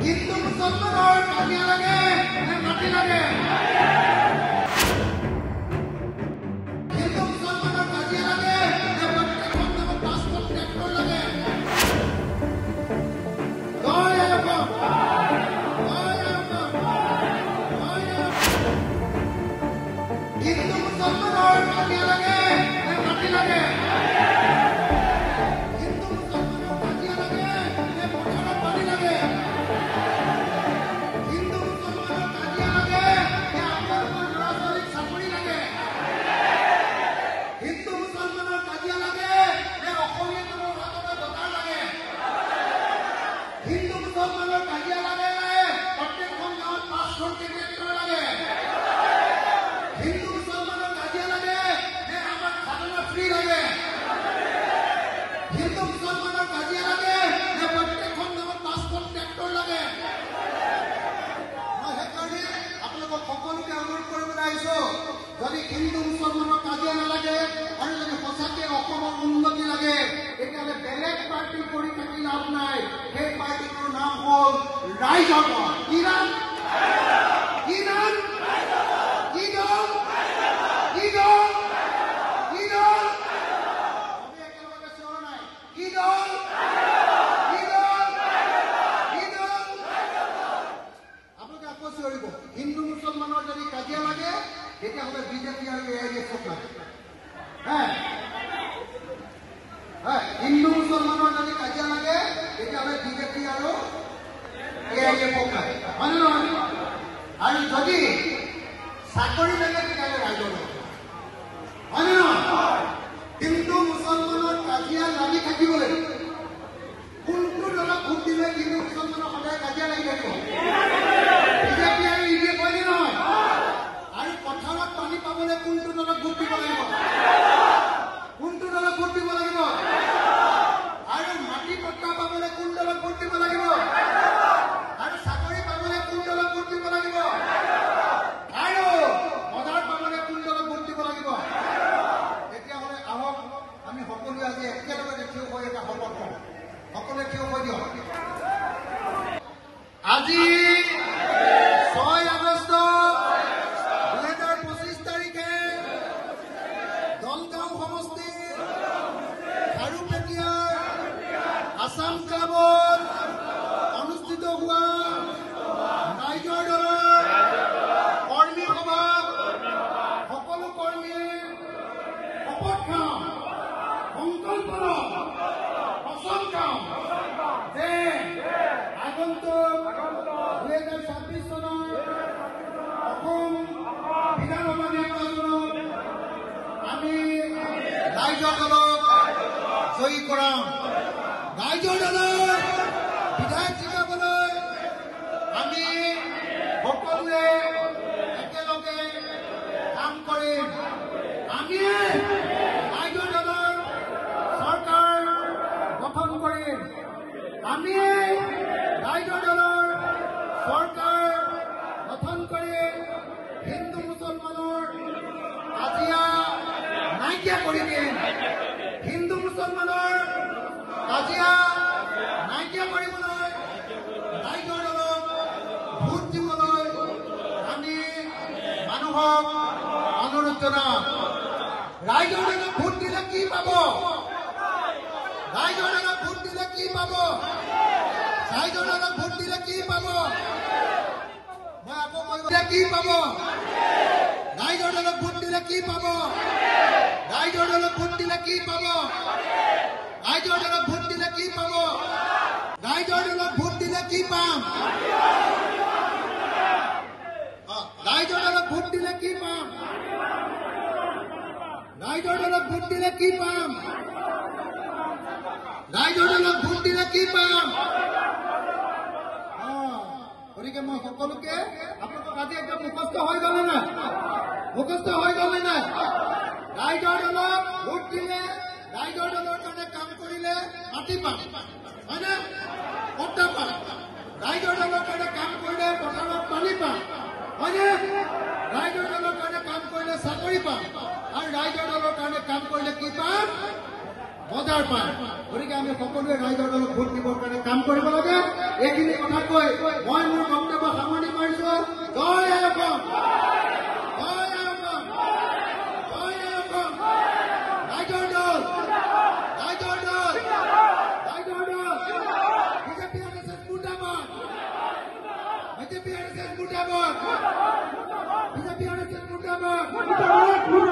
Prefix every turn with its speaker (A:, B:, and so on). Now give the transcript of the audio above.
A: হিন্দু মুছলমানৰ কাজিয়া লাগে নে মাটি লাগে? হিন্দু মুছলমানৰ কাজিয়া লাগে নে প্ৰত্যেকখন গাঁৱত 5খন ট্ৰেক্টৰ লাগে? জয় আই অসম, জয় আই অসম, জয় আই অসম। হিন্দু মুছলমানৰ কাজিয়া লাগে নে মাটি লাগে? হিন্দু মুছলমানৰ কাজিয়া লাগে নে পথাৰত পানী লাগে? হিন্দু মুছলমানৰ কাজিয়া লাগে নে আপোনালোকৰ ল'ৰা ছোৱালীক চাকৰি লাগে? হিন্দু মুছলমানৰ কাজিয়া লাগে নে অসমীয়াজনৰ হাতত বজাৰ লাগে? হিন্দু মুছলমানৰ কাজিয়া লাগে নে প্ৰত্যেকখন গাঁৱত 5খন ট্ৰেক্টৰ লাগে? হিন্দু মুছলমানৰ কাজিয়া লাগে নে আমাক খাজনা ফ্ৰী লাগে? হিন্দু মুছলমানৰ কাজিয়া লাগে নে প্ৰত্যেকখন গাঁৱত 5খন ট্ৰেক্টৰ লাগে? মই সেইকাৰণে আপোনালোকক সকলোকে অনুৰোধ কৰিবলৈ আহিছো, যদি হিন্দু মুছলমানৰ কাজিয়া নালাগে আৰু যদি সঁচাকে অসমৰ উন্নতি লাগে, তেতিয়াহ'লে বেলেগ পাৰ্টি কৰি থাকি লাভ নাই। সেই পাৰ্টিটোৰ নাম হ'ল ৰাইজৰ দল। কি নাম? কি নাম? কি দল? কি দল? কি দল? আমি একেলগে চিঞৰা নাই। কি দল? কি দল? কি দল? আপোনালোকে আকৌ চিঞৰিব। হিন্দু মুছলমানৰ যদি কাজিয়া লাগে তেতিয়াহ'লে বিজেপি আৰু এ I D এফক লাগে। হে হে, হিন্দু মুছলমানৰ যদি কাজিয়া লাগে তেতিয়াহ'লে বিজেপি আৰু এ I D এফক লাগে, হয়নে নহয়? আৰু যদি চাকৰি লাগে তেতিয়াহ'লে ৰাইজৰ দল, হয়নে নহয়? হিন্দু মুছলমানৰ কাজিয়া লাগি থাকিবলৈ কোনটো দলক ভোট দিলে হিন্দু মুছলমানৰ সদায় কাজিয়া লাগি থাকিব? বিজেপি আৰু ই ডি এফ, হয়নে নহয়? আৰু পথাৰত পানী পাবলৈ কোনটো দলক ভোট দিব লাগিব? কোনটো দলক ভোট দিব লাগিব? আৰু মাটি পট্টা পাবলৈ কোন দলক ভোট দিব লাগিব? আৰু চাকৰি পাবলৈ কোন দলক ভোট দিব লাগিব? আৰু বজাৰ পাবলৈ কোন দলক ভোট দিব লাগিব? তেতিয়াহ'লে আহক আমি সকলোৱে আজি একেলগে থিয় হৈ এটা শপত লওঁ। সকলোৱে থিয় হৈ দিয়ক। আজি 6 আগষ্ট 2025 তাৰিখে দলগাঁও সমষ্টিৰ খাৰুপেটীয়াৰ আছাম ক্লাবত অনুষ্ঠিত হোৱা ৰাইজৰ দলৰ কৰ্মী সভাত সকলো কৰ্মীয়ে শপত খাওঁ, সংকল্প লওঁ, কচম খাওঁ যে আগন্তুক 2026 চনৰ অসম বিধানসভা নিৰ্বাচনত আমি ৰাইজৰ দলক জয়ী কৰাম। ৰাইজৰ দলৰ বিধায়ক জিকাবলৈ আমি সকলোৱে একেলগে কাম কৰিম। আমি ৰাইজৰ দলৰ চৰকাৰ গঠন কৰিম। আমি ৰাইজৰ দলৰ চৰকাৰ গঠন কৰি হিন্দু মুছলমানৰ কাজিয়া নাইকিয়া কৰি দিম। হিন্দু মুছলমানৰ কাজিয়া নাইকিয়া কৰিবলৈ ৰাইজৰ দলক ভোট দিবলৈ আমি মানুহক অনুৰোধ জনাম। ৰাইজৰ দলক ভোট দিলে কি পাব? ৰাইজৰ দলক ভোট দিলে কি পাব? ৰাইজৰ দলক ভোট দিলে কি পাব? মই আকৌ কৈ কি পাব? ৰাইজৰ দলক ভোট দিলে কি পাব? ৰাইজৰ দলক ভোট দিলে কি পাব? ৰাইজৰ দলক ভোট দিলে কি পাব? ৰাইজৰ দলক ভোট দিলে কি পাম? ৰাইজৰ দলক ভোট দিলে কি পাম? ৰাইজৰ দলক ভোট দিলে কি পাম? ৰাইজৰ দলক ভোট দিলে কি পাম? গতিকে মই সকলোকে আপোনালোকক আজি একদম মুখস্থ হৈ গ'ল নে নাই? মুখস্থ হৈ গ'ল নে নাই? ৰাইজৰ দলক ভোট দিলে, ৰাইজৰ দলৰ কাৰণে কাম কৰিলে মাটি পাম, হয়নে? পট্টা পাম। ৰাইজৰ দলৰ কাৰণে কাম কৰিলে পথাৰত পানী পাম, হয়নে? ৰাইজৰ দলৰ কাৰণে কাম কৰিলে চাকৰি পাম। আৰু ৰাইজৰ দলৰ কাৰণে কাম কৰিলে কি পাম? বজাৰ পায়। গতিকে আমি সকলোৱে ৰাইজৰ দলক ভোট দিবৰ কাৰণে কাম কৰিব লাগে। এইখিনি কথা কৈ মই মোৰ বক্তব্য সামৰণি মাৰিছো। জয় আই অসম, জয় আই অসম, জয় আই অসম। ৰাইজৰ দল, ৰাইজৰ দল, ৰাইজৰ দল। বিজেপি আৰ এছ এছ মুৰ্দাবাদ, বিজেপি আৰ এছ এছ মুৰ্দাবাদ, বিজেপি আৰ এছ এছ মুৰ্দাবাদ।